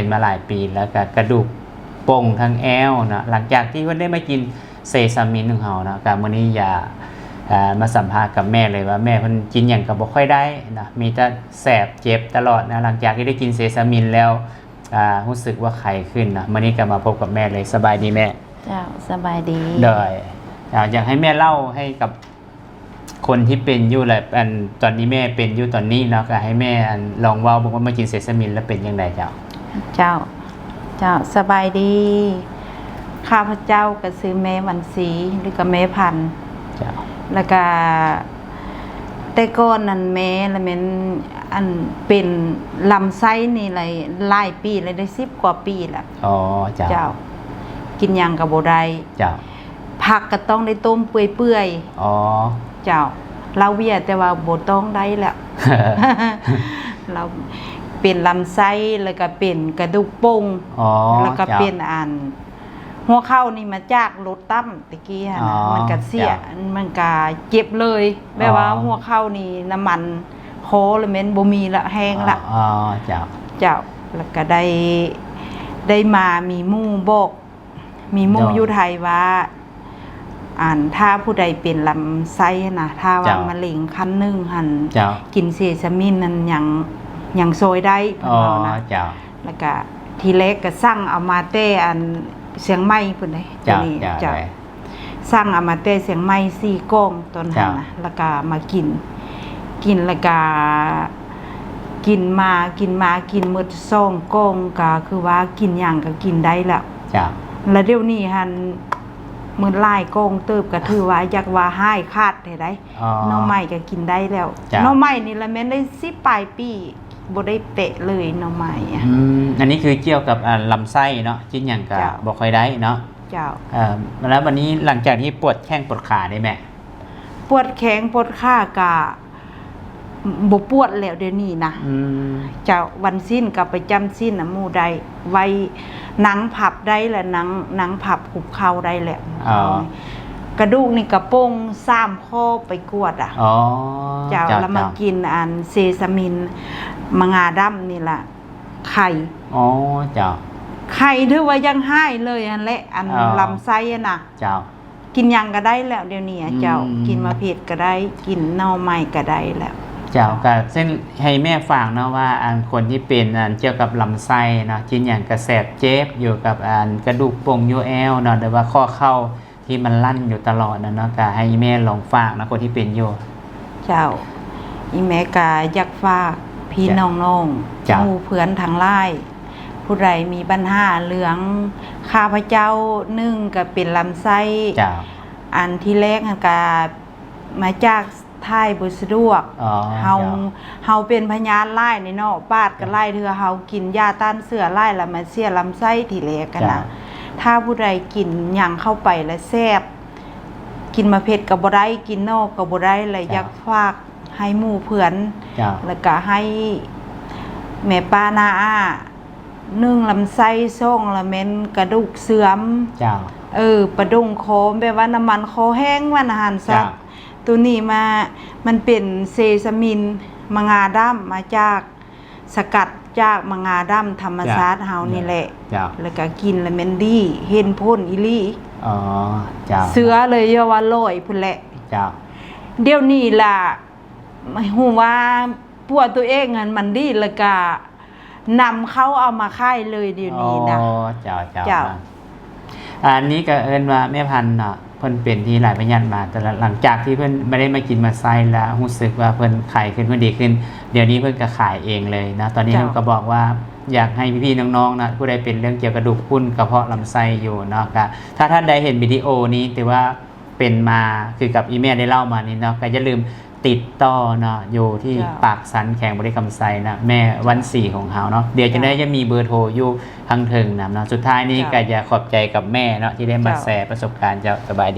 ເປັນມາຫຼາຍປີ ແລ້ວກະກະດູກໂປ່ງທາງແອວເນາະ. ຫຼັງຈາກທີ່ເພິ່ນໄດ້ມາກິນເຊຊາມິນຂອງເຮົາເນາະ ກະມື້ນີ້ຢາກ ເອີ່ ມາສຳພາດກັບແມ່ເລີຍວ່າ ແມ່ເພິ່ນກິນຫຍັງກໍບໍ່ຄ່ອຍໄດ້ເນາະ ມີແຕ່ແສບເຈັບຕະຫຼອດນະ. ຫຼັງຈາກທີ່ໄດ້ກິນເຊຊາມິນແລ້ວ ອ່າ ຮູ້ສຶກວ່າໄຂ້ຂຶ້ນເນາະ. ມື້ນີ້ກໍມາພົບກັບແມ່ເລີຍ. ສະບາຍດີແມ່. ເຈົ້າ ສະບາຍດີ. ໂດຍ ອ່າ ຢາກໃຫ້ແມ່ເລົ່າໃຫ້ກັບຄົນທີ່ເປັນຢູ່ ແລະ ອັນ ຕອນນີ້ແມ່ເປັນຢູ່ຕອນນີ້ເນາະ ກໍໃຫ້ແມ່ ອັນ ລອງເວົ້າເບິ່ງວ່າມາກິນເຊຊາມິນແລ້ວເປັນຈັ່ງໃດເຈົ້າ? ເຈົ້າ ເຈົ້າ ສະບາຍດີ. ຂ້າພະເຈົ້າກໍຊື່ແມ່ວັນສີ ຫຼືກໍແມ່ພັນ. ເຈົ້າ. ແລ້ວກໍແຕ່ກ່ອນນັ້ນແມ່ລະແມ່ນ ອັນ ເປັນລຳໄສ້ນີ້ຫຼາຍ ຫຼາຍປີແລ້ວ ໄດ້ສິບກວ່າປີແລ້ວ. ອໍ ເຈົ້າ. ເຈົ້າ. ກິນຫຍັງກໍບໍ່ໄດ້. ເຈົ້າ. ຜັກກໍຕ້ອງໄດ້ຕົ້ມເປື່ອຍໆ. ອໍ ເຈົ້າ. ລາວເວຍແຕ່ວ່າບໍ່ຕ້ອງໄດ້ແລ້ວ ລາວເປັນລຳໄສ້ ແລ້ວກໍເປັນກະດູກໂປ່ງ. ອໍ ແລ້ວກໍ ເຈົ້າ ເປັນອັນ ຫົວເຂົ່ານີ້ມາຈາກລົດຕຳແຕ່ກີ້ຫັ້ນນະ. ອໍ ມັນກະເສຍ ເຈົ້າ. ມັນກະເຈັບເລີຍ ແບບວ່າ ອໍ ຫົວເຂົ່ານີ້ນ້ຳມັນຄໍລະແມ່ນບໍ່ມີລະ ແຫ້ງລະ. ອໍ ເຈົ້າ. ເຈົ້າ. ແລ້ວກະໄດ້ ໄດ້ມາມີໝູ່ບອກ ມີໝູ່ ໂດຍ ຢູ່ໄທວ່າ ອັນ ຖ້າຜູ້ໃດເປັນລຳໄສ້ຫັ້ນນະ ຖ້າວ່າ ເຈົ້າ ມະເຮັງຂັ້ນໜຶ່ງຫັ້ນ ເຈົ້າ ກິນເຊຊາມິນນັ້ນຍັງ ຍັງຊ່ອຍໄດ້ ເພິ່ນ ອໍ ເວົ້ານະ. ເຈົ້າ. ແລ້ວກະທີແລກກະສັ່ງເອົາມາແຕ່ ອັນ ຊຽງໃໝ່ພຸ້ນເດ້ ເຈົ້າ ຕົວນີ້ ເຈົ້າ ເຈົ້າ. ໄດ້ ສັ່ງເອົາມາແຕ່ຊຽງໃໝ່ສີ່ກ່ອງຕອນນັ້ນນະ ເຈົ້າ ແລ້ວກະມາກິນ ກິນແລ້ວກະ ກິນມາ ກິນມາ ກິນໝົດສອງກ່ອງ ກະຄືວ່າກິນຫຍັງກະກິນໄດ້ແລ້ວ. ເຈົ້າ. ແລ້ວດຽວນີ້ຫັ້ນ ໝົດຫຼາຍກ່ອງເຕີບ ກະຖືວ່າຢາກວ່າຫາຍຂາດແທ້ໃດ໋. ອໍ ໜໍ່ໄມ້ກະກິນໄດ້ແລ້ວ. ເຈົ້າ. ໜໍ່ໄມ້ນີ້ລະແມ່ນໄດ້ສິບປາຍປີ ບໍ່ໄດ້ແຕະເລີຍໜໍ່ໄມ້ອະ. ອືມ ອັນນີ້ຄືກ່ຽວກັບ ອ່າ ລຳໄສ້ເນາະ ກິນຫຍັງກະ ເຈົ້າ ບໍ່ຄ່ອຍໄດ້ເນາະ. ເຈົ້າ. ເອີ່ ແລ້ວບັດນີ້ຫຼັງຈາກທີ່ປວດແຂ້ງປວດຂາເດ້ແມ່? ປວດແຂ້ງປວດຂາກະບໍ່ປວດແລ້ວດຽວນີ້ນະ. ອືມ. ເຈົ້າ. ວັນສິນກໍໄປຈ້ຳສິນນຳໝູ່ໄດ້ ໄວ້ນັ່ງພັບໄດ້ແລ້ວ ນັ່ງ ນັ່ງພັບຄຸບເຂົ່າໄດ້ແລ້ວ. ອໍ. ກະດູກນີ້ກະໂປ່ງສາມຂໍ້ໄປກວດອະ. ອໍ. ເຈົ້າ. ເຈົ້າ ແລ້ວມາ ເຈົ້າ ກິນອັນເຊຊາມິນ ໝາກງາດຳນີ້ລະ ໄຂ້. ອໍ ເຈົ້າ. ໄຂ້ຖືວ່າຍັງຫາຍເລີຍຫັ້ນແຫຼະ ອັນ ອໍ ລຳໄສ້ຫັ້ນນະ. ເຈົ້າ. ກິນຫຍັງກະໄດ້ແລ້ວດຽວນີ້ອະ ອືມ ເຈົ້າ. ກິນໝາກເຜັດກະໄດ້ ກິນໜໍ່ໄມ້ກະໄດ້ແລ້ວ. ເຈົ້າ. ກະເຊັ່ນໃຫ້ແມ່ຟັງເນາະວ່າ ອັນ ຄົນທີ່ເປັນ ອັນ ກ່ຽວກັບລຳໄສ້ເນາະ ກິນຫຍັງກະແສບເຈັບ ຢູ່ກັບ ອັນ ກະດູກໂປ່ງຢູ່ແອວເນາະ ຫຼືວ່າຂໍ້ເຂົ່າ ທີ່ມັນລັ່ນຢູ່ຕະຫຼອດນະເນາະ ກະໃຫ້ອີ່ແມ່ລອງຝາກນະ ຄົນທີ່ເປັນຢູ່. ເຈົ້າ. ອີ່ແມ່ກະຢາກຝາກພີ່ ເຈົ້າ ນ້ອງໆ ເຈົ້າ ໝູ່ເພື່ອນທັງຫຼາຍ ຜູ້ໃດມີບັນຫາເລື່ອງ ຂ້າພະເຈົ້າ ໜຶ່ງກະເປັນລຳໄສ້. ເຈົ້າ. ອັນທີແລກຫັ້ນກະມາຈາກຖ່າຍບໍ່ສະດວກ. ອໍ. ເຮົາ ເຈົ້າ. ເຮົາເປັນພະຍາດຫຼາຍນີ້ເນາະ ປາດກໍຫຼາຍເທື່ອ ເຮົາກິນຢາຕ້ານເຊື້ອຫຼາຍ ແລ້ວມັນເສຍລຳໄສ້ທີແລກຫັ້ນນະ. ເຈົ້າ. ຖ້າຜູ້ໃດກິນຫຍັງເຂົ້າໄປແລ້ວແສບ ກິນໝາກເຜັດກໍບໍ່ໄດ້ ກິນໜໍ່ກໍບໍ່ໄດ້ ແລ້ວ ເຈົ້າ ຢາກຝາກໃຫ້ໝູ່ເພື່ອນ ເຈົ້າ ແລ້ວກໍໃຫ້ແມ່ປ້ານ້າອາ ໜຶ່ງ ລຳໄສ້ ສອງ ລະແມ່ນກະດູກເສື່ອມ. ເຈົ້າ. ເອີ ປະດົງຄໍ ແບບວ່ານ້ຳມັນຄໍແຫ້ງວ່ານະ ອາຫານສັດ. ເຈົ້າ. ໂຕນີ້ມາ ມັນເປັນເຊຊາມິນ ໝາກງາດຳ ມາຈາກ ສະກັດຈາກໝາກງາດຳທຳມະຊາດເຮົານີ້ແຫຼະ. ເຈົ້າ. ແລ້ວກະກິນລະແມ່ນດີ ເຫັນຜົນອີ່ຫຼີ. ອໍ ເຈົ້າ. ເຊື່ອເລີຍ ຢ່າວ່າຮ້ອຍພຸ້ນແຫຼະ. ເຈົ້າ. ດຽວນີ້ລະ ຮູ້ວ່າປົວໂຕເອງຫັ້ນມັນດີ ແລ້ວກະນຳເຂົ້າເອົາມາຂາຍເລີຍດຽວນີ້ນະ. ອໍ ເຈົ້າ ເຈົ້າ. ເຈົ້າ. ອັນນີ້ກໍເອີ້ນວ່າແມ່ພັນເນາະ ເພິ່ນເປັນທີ່ຫຼາຍພະຍາດມາ ແຕ່ລະ ຫຼັງຈາກທີ່ເພິ່ນມາໄດ້ມາກິນມາໃຊ້ແລ້ວ ຮູ້ສຶກວ່າເພິ່ນໄຂ້ຂຶ້ນ ເພິ່ນດີຂຶ້ນ ດຽວນີ້ເພິ່ນກໍຂາຍເອງເລີຍເນາະ. ຕອນນີ້ ເຈົ້າ ເພິ່ນກໍບອກວ່າ ຢາກໃຫ້ພີ່ໆນ້ອງໆເນາະ ຜູ້ໃດເປັນເລື່ອງກ່ຽວກະດູກປຸ້ນ ກະເພາະລຳໄສ້ຢູ່ເນາະ ກະຖ້າທ່ານໃດເຫັນວິດີໂອນີ້ ຖືວ່າເປັນມາຄືກັບອີ່ແມ່ໄດ້ເລົ່າມານີ້ເນາະ ກໍຢ່າລືມ ຕິດຕໍ່ເນາະ ຢູ່ທີ່ ເຈົ້າ ປາກຊັນ ແຂວງບໍລິຄຳໄຊນະ ແມ່ວັນສີຂອງເຮົາເນາະ. ດຽວຈັ່ງໃດ ເຈົ້າ ຈະມີເບີໂທຢູ່ທາງເທິງນຳເນາະ. ສຸດທ້າຍນີ້ ເຈົ້າ ກໍຢາກຂອບໃຈກັບແມ່ເນາະ ທີ່ໄດ້ມາ ເຈົ້າ ແຊປະສົບການ. ເຈົ້າ ສະບາຍດີ.